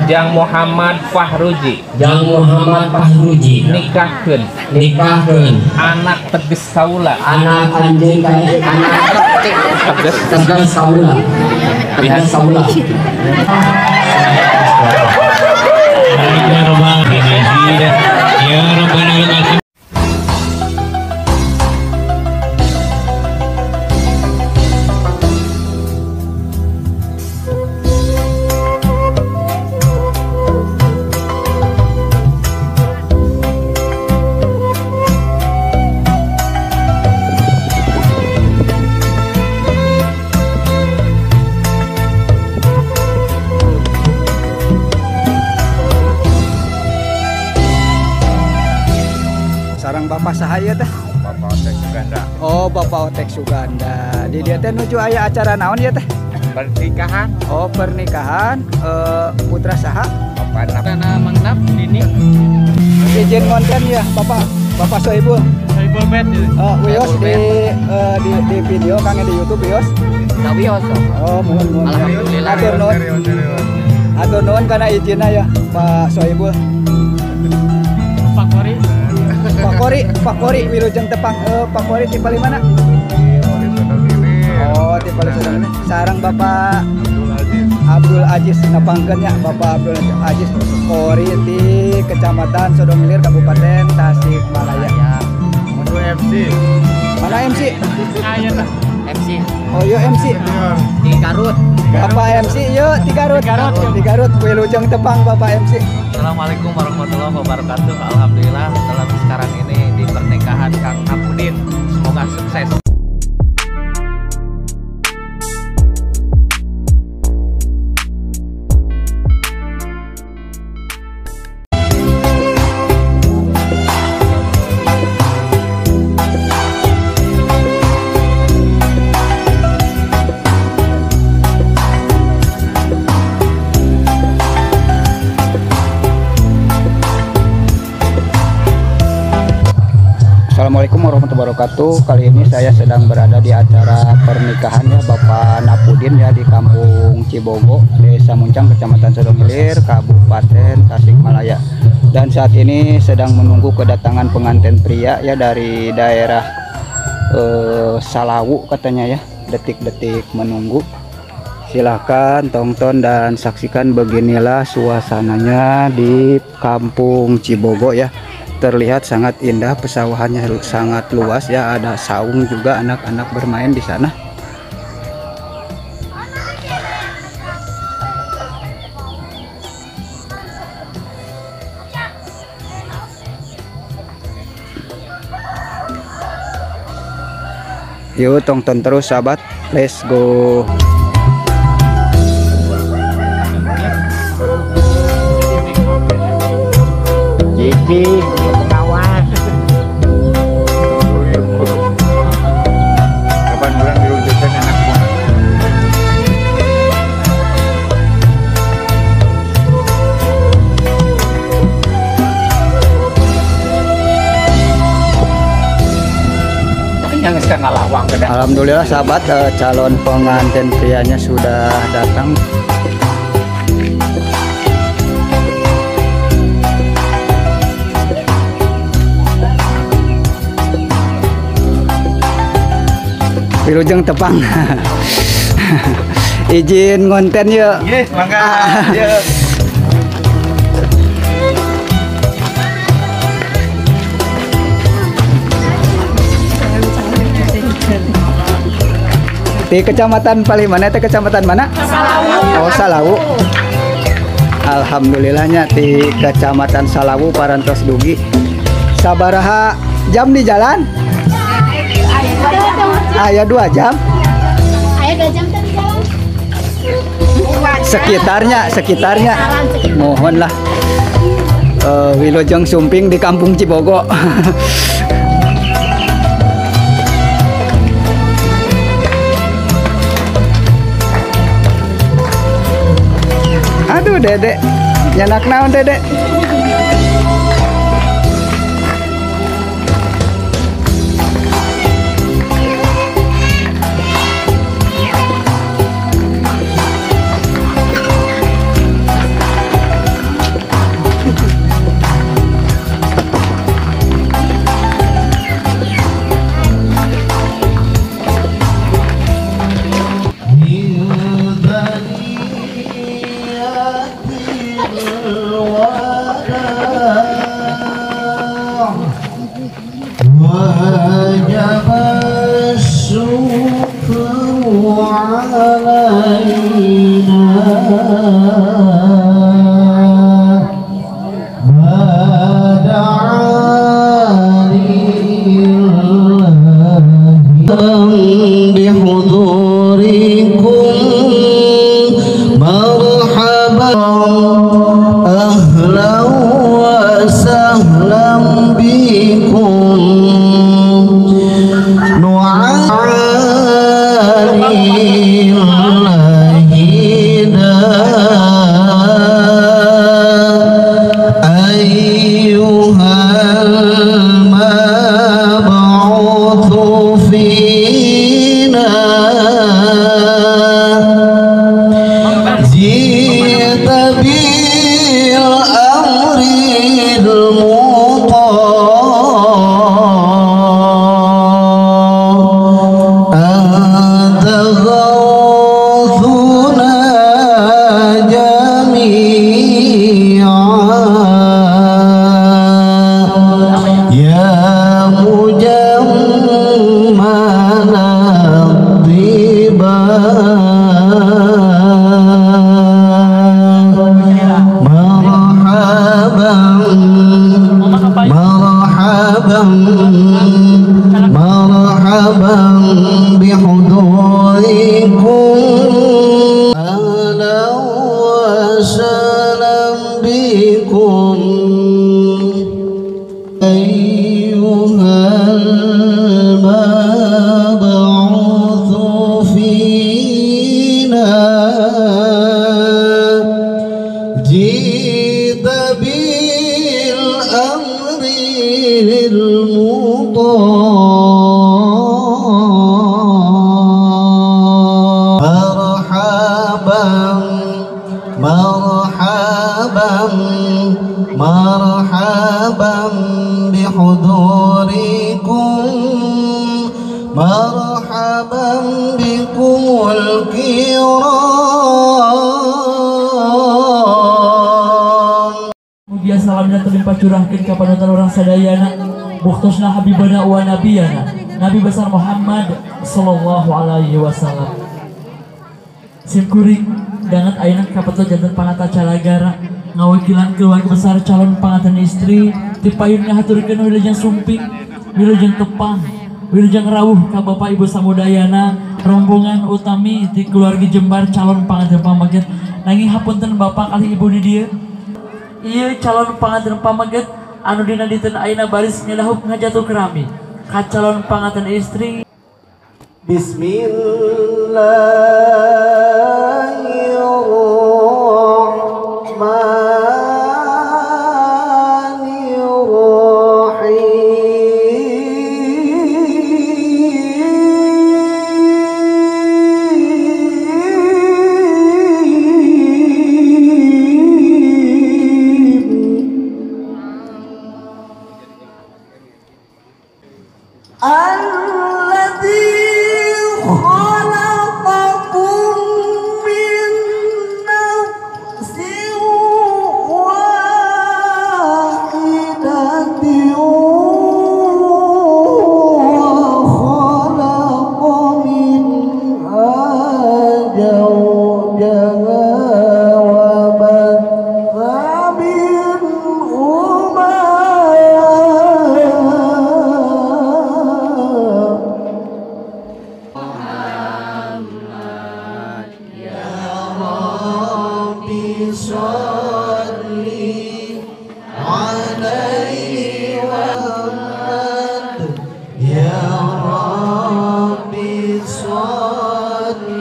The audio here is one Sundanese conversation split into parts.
Jang Muhammad Fahruji. Jang Muhammad Fahruji. Nikahkeun. Nikahkeun. Anak teges kaula. Anak anjeun anak teges teges kaula. Teges kaula. Ya Rabbana. Sarang Bapak sahaya teh? Bapak Otek Suganda. Oh, Bapak Otek Suganda. Di dieu teh nuju aya acara naon ieu teh? Pernikahan. Oh, pernikahan putra saha? Bapak Nana Mangnap Dini. Izin konten ya, Bapak. Bapak Sohibul. Sohibul Bet. Oh, wios di video kang di YouTube wios. Da wios. Oh, muhun muhun. Alhamdulillah. Atur nuhun. Atur nuhun kana izinna ya, Pak Sohibul. Pak Kori. Pak Kori, Pak Kori wilujeng tepang Pak Kori ti paling mana? Oh, ti paling Sodong. Sarang Bapak Abdul Aziz. Abdul Aziz nepangkeun nya Bapak Abdul Aziz Kori ti Kecamatan Sodonghilir Kabupaten Tasikmalaya. Untuk MC. Mana MC? Aya tah. MC. Oh, iya MC. Di Garut. Bapak MC ieu ti Garut. Di Garut wilujeng tepang Bapak MC. Assalamualaikum warahmatullahi wabarakatuh. Alhamdulillah dalam sekarang ini di pernikahan Kang Napudin. Semoga sukses. Assalamualaikum warahmatullahi wabarakatuh. Kali ini saya sedang berada di acara pernikahannya Bapak Napudin ya di Kampung Cibogo, Desa Muncang, Kecamatan Sodonghilir, Kabupaten Tasikmalaya. Dan saat ini sedang menunggu kedatangan pengantin pria ya dari daerah Salawu katanya ya. Detik-detik menunggu. Silahkan tonton dan saksikan, beginilah suasananya di Kampung Cibogo ya. Terlihat sangat indah, pesawahannya sangat luas ya, ada saung juga, anak-anak bermain di sana. Yuk tonton terus sahabat, let's go. Jiki pengawas. Kapan orang diwujudkan anak buah? Alhamdulillah sahabat, calon pengantin prianya sudah datang. Wilujeng tepang. Izin ngonten yuk. Nggih, mangga. Yuk. Di kecamatan paling mana? Teh kecamatan mana? Salawu. Oh, Salawu. Alhamdulillahnya di kecamatan Salawu parantos dugi. Sabaraha jam di jalan? Aya 2 jam. Aya 2 jam tadi jalan. Sekitarnya, sekitarnya. Mohonlah. Wilujeng sumping di Kampung Cibogo. Aduh, Dedek. Nyanak naon, Dedek? بالأمر المطاع أنت غوثنا جميعا يا مجمل الطباع. مرحبا مرحبا مرحبا بحضوركم، أهلا وسهلا بكم أيها المبعوث فينا، جئت بالأمر المطاع. مرحبا مرحبا مرحبا بحضوركم، مرحبا بكم الكرام. Mugia salamna terlimpah curahkeun ka panutan urang sadayana, buktosna habibana wa nabiyana Nabi besar Muhammad sallallahu alaihi wasallam. Simkuring danget ayeuna kapeto janten panata calagara ngawakilan keluarga besar calon panganten istri ti payun ngahaturkeun wilujeng sumping, wilujeng tepang, wilujeng rawuh ka Bapak Ibu samudayana rombongan utami ti keluarga Jembar calon panganten pameget. Nanging hapunten Bapak kalih Ibu di dieu, ieu calon panganten pameget anu dina dinten ayeuna baris ngedahub ngajatuh kerami ka calon panganten istri. Bismillahirrahmanirrahim. Alladzi khalaqakum min nafsin wahidatin wa khalaqa minha zawjaha wa batha minhuma صلي عليه وسلم. يا ربي صلي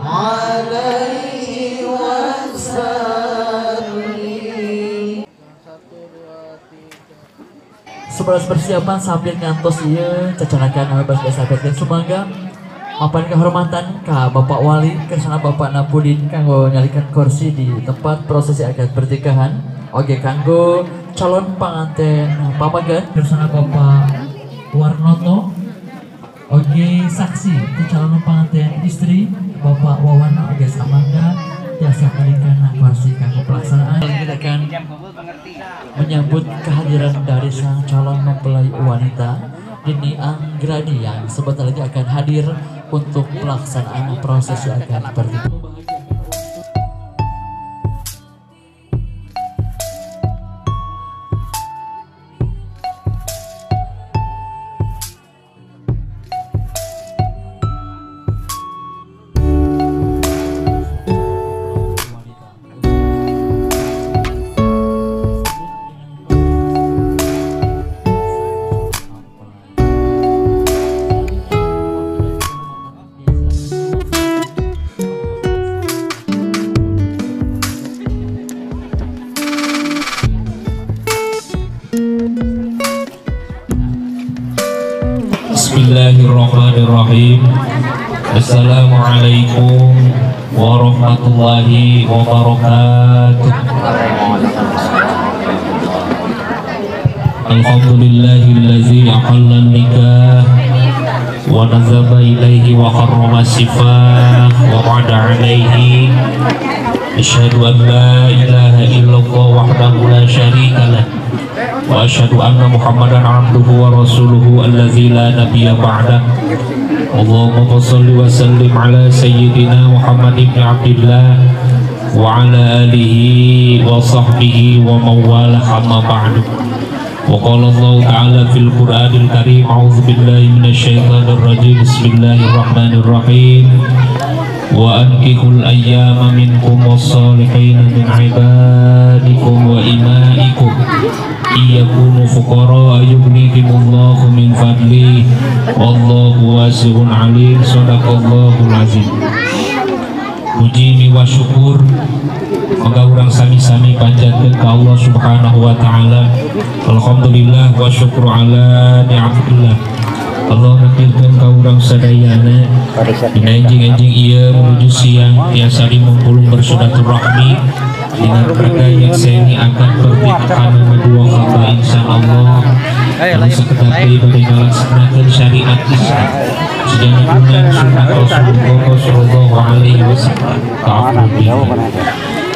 عليه وسلم. Sebelas persiapan sambil ngantos ieu cacarakan anu bas sampaikan sumangga mapan kehormatan ka Bapak Wali kersana Bapak Napudin kanggo nyalikan kursi di tempat prosesi akad pernikahan. Oke kanggo calon panganten pameget kersana Bapak Warnoto. Oke saksi di calon panganten istri Bapak Wawana. Oke samangga tiasa nyalikan kursi kanggo pelaksanaan. Kita akan menyambut kehadiran dari sang calon mempelai wanita Dini Anggrani yang sebentar lagi akan hadir untuk pelaksanaan prosesi akad pernikahan. Bismillahirrahmanirrahim. Assalamualaikum warahmatullahi wabarakatuh. Alhamdulillahillazi ahalla nikah wa nazaba ilaihi wa harrama sifah wa wa'ada alaihi. Asyhadu an la ilaha illallah wahdahu la syarika lah wa asyhadu anna Muhammadan abduhu wa rasuluhu allazi la nabiyya ba'dah. Allahumma shalli wa sallim ala sayyidina Muhammad ibn Abdillah wa ala alihi wa sahbihi wa mawalah, amma ba'du. Wa qala Allah ta'ala fil Qur'anil Karim, a'udzu billahi minasyaitonir rajim, bismillahirrahmanirrahim. Wa ankihul ayyama minkum wassalihin min ibadikum wa imaikum iyakunu fuqara yughnihimullahu min fadlihi wallahu wasi'un alim. Shadaqallahul azim. Puji wa syukur maka urang sami-sami panjatkeun ka Allah Subhanahu wa taala. Alhamdulillah wa syukru ala ni'matillah. Allah nakirkeun ka urang sadayana dina enjing-enjing ieu menuju siang tiasa dimumpulung bersilaturahmi dina kerga nyekseni akan pernikahan dua hamba insan Allah anu sakedap deui bade ngalaksanakeun syariat Islam sejana guna sunnah Rasulullah sallallahu alaihi wasallam.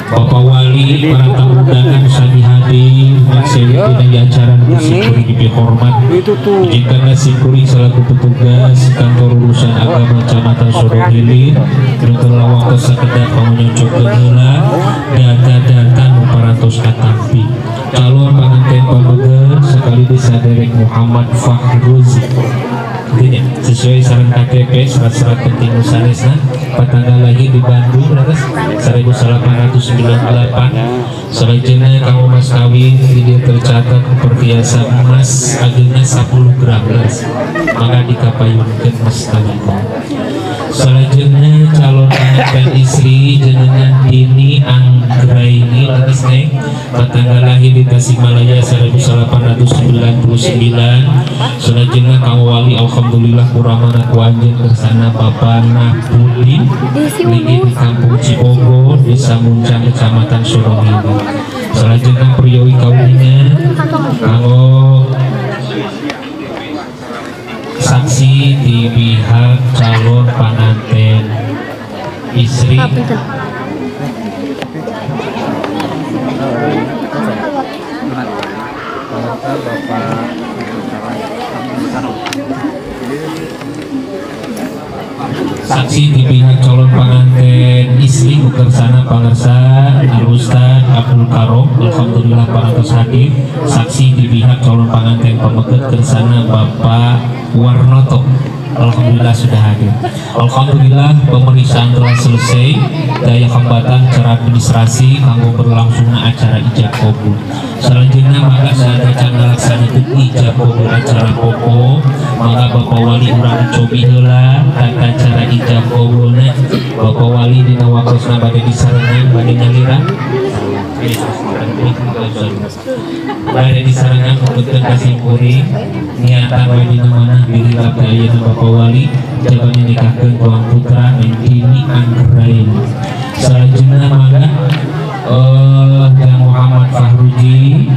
Bapak Wali, para tamu undangan sami hadir nyekseni dina acara nu simkuring dipihormat. Izinkanlah simkuring selaku petugas kantor urusan agama Kecamatan Sodong Hilir nu waktu sakedap pangunyocokkeun heula data-data nu parantos katampi. Calon panganten pameget sekali desa derek Muhammad Fahruzi. Sesuai saran KTP, surat-surat penting sanesna, tanggal lahir di Bandung leres 1898. Salajengna kanggo mas kawin di dia tercatat perhiasan emas agengna 10 gram leres, maka dikapayunkeun mas kawin. Salajengna calon panganten istri jenengan Dini Anggraini leres neng, tanggal lahir di Tasikmalaya 1899. Salajengna kanggo wali alhamdulillah kuramana ku anjeun kersana Bapak Napudin di Kampung Cibogo, Desa Muncang, Kecamatan Sodong Hilir. Salajengna priyogi kaulinya kanggo saksi di pihak calon panganten istri saksi di pihak calon pengantin istri Ukersana Pangersa Al Ustad Abdul Karom, alhamdulillah parantos hadir. Saksi di pihak calon pengantin pemeket Kersana Bapak Warnoto, alhamdulillah sudah hadir. Alhamdulillah pemeriksaan telah selesai. Daya hambatan cara administrasi kanggo berlangsungna acara ijab kabul. Selanjutnya maka saat ngalaksanakeun ijab kabul acara pokok, maka Bapak Wali urang cobi heula tata cara ijab kabulna. Bapak Wali dina waktosna bade disarengan bade nyalira. Bade disarengan nuturkeun ka simkuring niatan we dina manah bilih abdi ayeuna Bapak Wali jabani nikahkeun tuang putra Dini Anggraini. Salajengna mangga Jang Muhammad Fahruji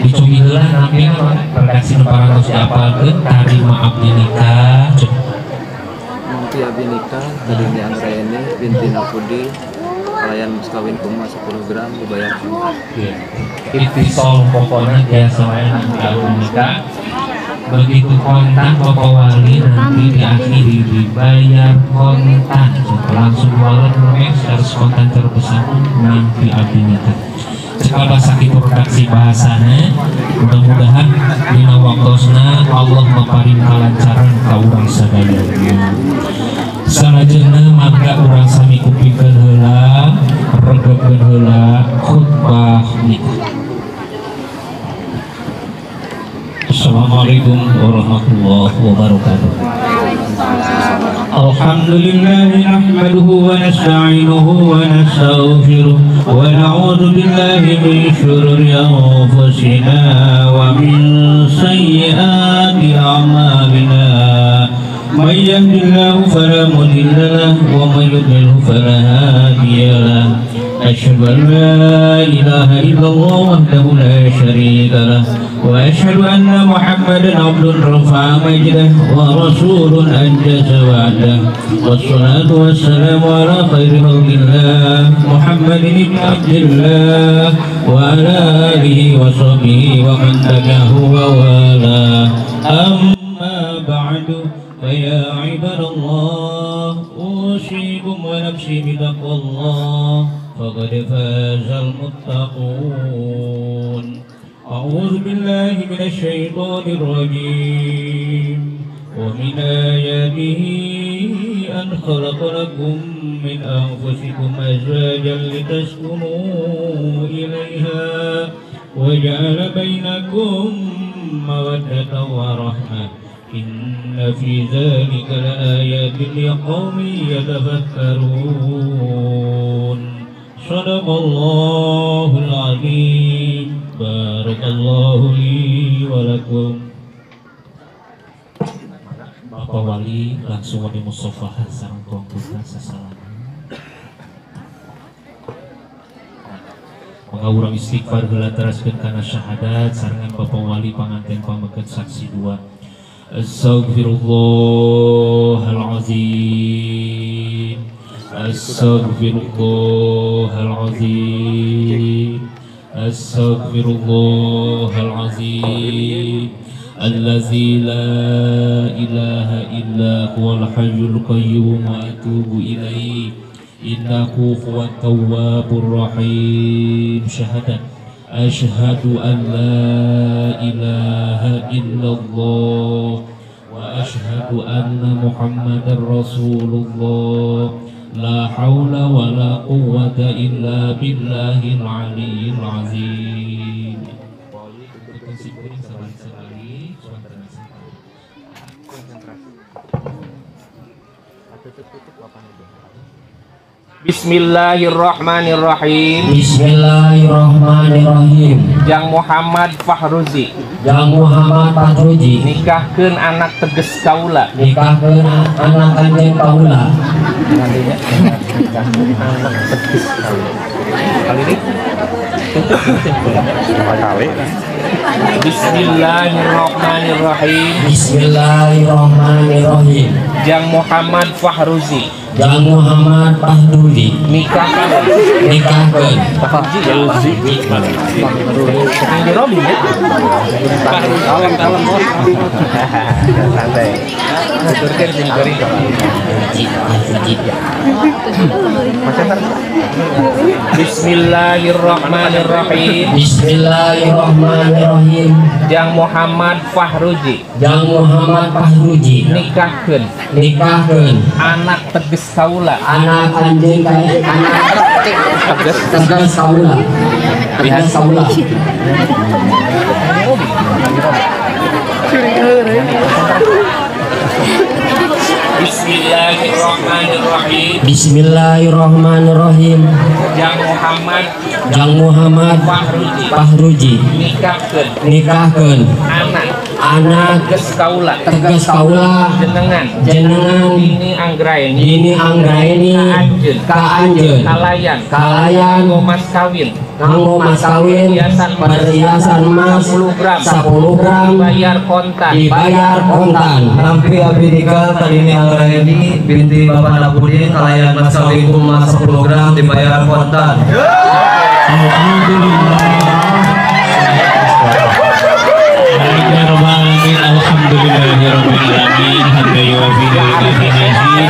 dicobi heula namina redaksi nu parantos diapalkeun tarima abdi nikah. Nanti abdi nikah Dini Anggraini binti Napudi kalayan mas kawin kuma 10 gram dibayar. Ittisol pokoknya biasa wae nanti abdi nikah. Begitu kontan Bapak Wali nanti diakhiri dibayar kontan langsung wallet harus kontan terbesar nanti abdi nikah. Cekal bahasa redaksi bahasana mudah-mudahan dina waktosna Allah maparin kalancaran ka urang sadaya. Salajengna mangga urang sami kupingkeun heula regepkeun heula khutbah nikah. Assalamualaikum warahmatullahi wabarakatuh. Alhamdulillah nahmaduhu wa nasta'inuhu wa nastaghfiruh wa na'udzu billahi min shururi anfusina wa min sayyiati a'malina. من يهد الله فلا مضل له ومن يضلله فلا هادي له. أشهد أن لا إله إلا الله وحده لا شريك له، وأشهد أن محمدا عبد رفع مجده ورسول أنجز وعده، والصلاة والسلام على خير خلق الله محمد بن عبد الله وعلى آله وصحبه ومن تبعه ووالاه. أما بعد، فيا عباد الله، أوصيكم ونفسي بتقوى الله، فقد فاز المتقون. أعوذ بالله من الشيطان الرجيم. ومن آياته أن خلق لكم من أنفسكم أزواجا لتسكنوا إليها وجعل بينكم مودة ورحمة، إن في ذلك لآيات لقوم يتفكرون. صدق الله العظيم. بارك الله لي ولكم. Bapak Wali langsung di musofa sareng tuang putra sasalaman. Mangga urang istighfar heula teraskeun kana syahadat sarengan Bapak Wali panganten pameukeut saksi dua. Astaghfirullahalazim, astaghfirullahalazim, astaghfirullahalazim, allazi la ilaha illa huwal hayyul qayyum wa atubu ilaihi, innahu huwat tawwabur rahim. Syahadat asyhadu an la ilaha illallah wa asyhadu anna muhammadar rasulullah. La haula wa la quwwata illa billahil aliyyil azim. Bismillahirrahmanirrahim. Bismillahirrahmanirrahim. Jang Muhammad Fahruzi, Jang Muhammad Fahruzi nikahkeun anak teges kaula, nikahkeun anak anjeun kaula. Anak teges kaula. Kali ini kali. Bismillahirrahmanirrahim. Bismillahirrahmanirrahim. Jang Muhammad Fahruzi, Jang Muhammad Fahruzi nikahkeun, nikahkeun Fahruzi. Bismillahirrahmanirrahim. Bismillahirrahmanirrahim. Jang Muhammad Fahruzi, Jang Muhammad Fahruzi nikahkeun, nikahkeun anak teges kaula, anak anjeun anak teges kaula, teges kaula. Bismillahirrahmanirrahim. Bismillahirrahmanirrahim. Jang Muhammad, Jang Muhammad Fahruzi, Fahruzi nikahkeun, nikahkeun anak, anak teges kaula, teges kaula, jenengan, jenengan Dini Anggraeni, Dini Anggraeni, ka anjeun, ka anjeun, kalayan, kalayan, nganggo mas kawin, nganggo mas kawin, perhiasan emas 10 gram, 10 gram, dibayar kontan, dibayar kontan. Nampi abdi nikah Dini Anggraeni binti Bapak Napudin kalayan mas kawin emas 10 gram dibayar kontan. Alhamdulillah. Alhamdulillahirabbil alamin hamdan yuwafi ni'amahu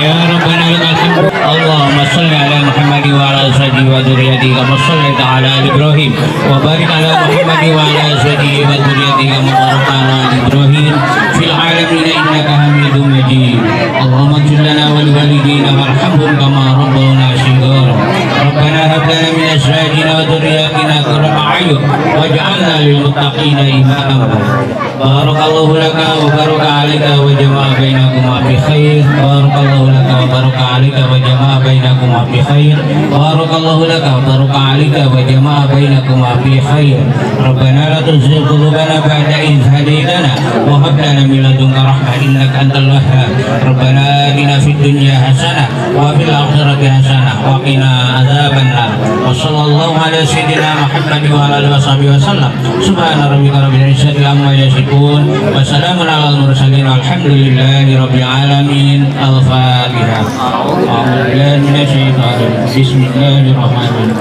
ya rabbana lakal. Allahumma shalli ala Muhammad wa ala azwajihi wa dzurriyyatihi kama shallaita ala ali Ibrahim wa barik ala Muhammad wa ala azwajihi wa dzurriyyatihi kama barakta ala ali Ibrahim fil alamin innaka Hamidum Majid. Allahumma ighfir lana wa liwalidayna warhamhum kama rabbawna shighara. Rabbana hab lana min azwajina wa dzurriyyatina qurrata a'yun waj'alna lil muttaqina imama. Barakallahu laka wa baraka 'alaika wa jama'a bainakuma bi khair. Barakallahu laka wa baraka 'alaika wa jama'a bainakuma bi khair. Barakallahu laka wa baraka 'alaika wa jama'a bainakuma bi khair. Rabbana la tuzigh qulubana ba'da idh hadaytana wa hab lana min ladunka rahmah innaka antal wahhab. Rabbana atina fid dunya hasanah wa fil akhirati hasanah wa qina adzabannar. Wa sallallahu ala sayyidina Muhammad wa ala alihi wasahbihi wasallam. Subhana rabbika rabbil izzati amma yasifun wa salamun alal mursalin walhamdulillahi rabbil alamin. Al-Fatihah. A'udzu billahi minasyaitonir rajim. Bismillahirrahmanirrahim.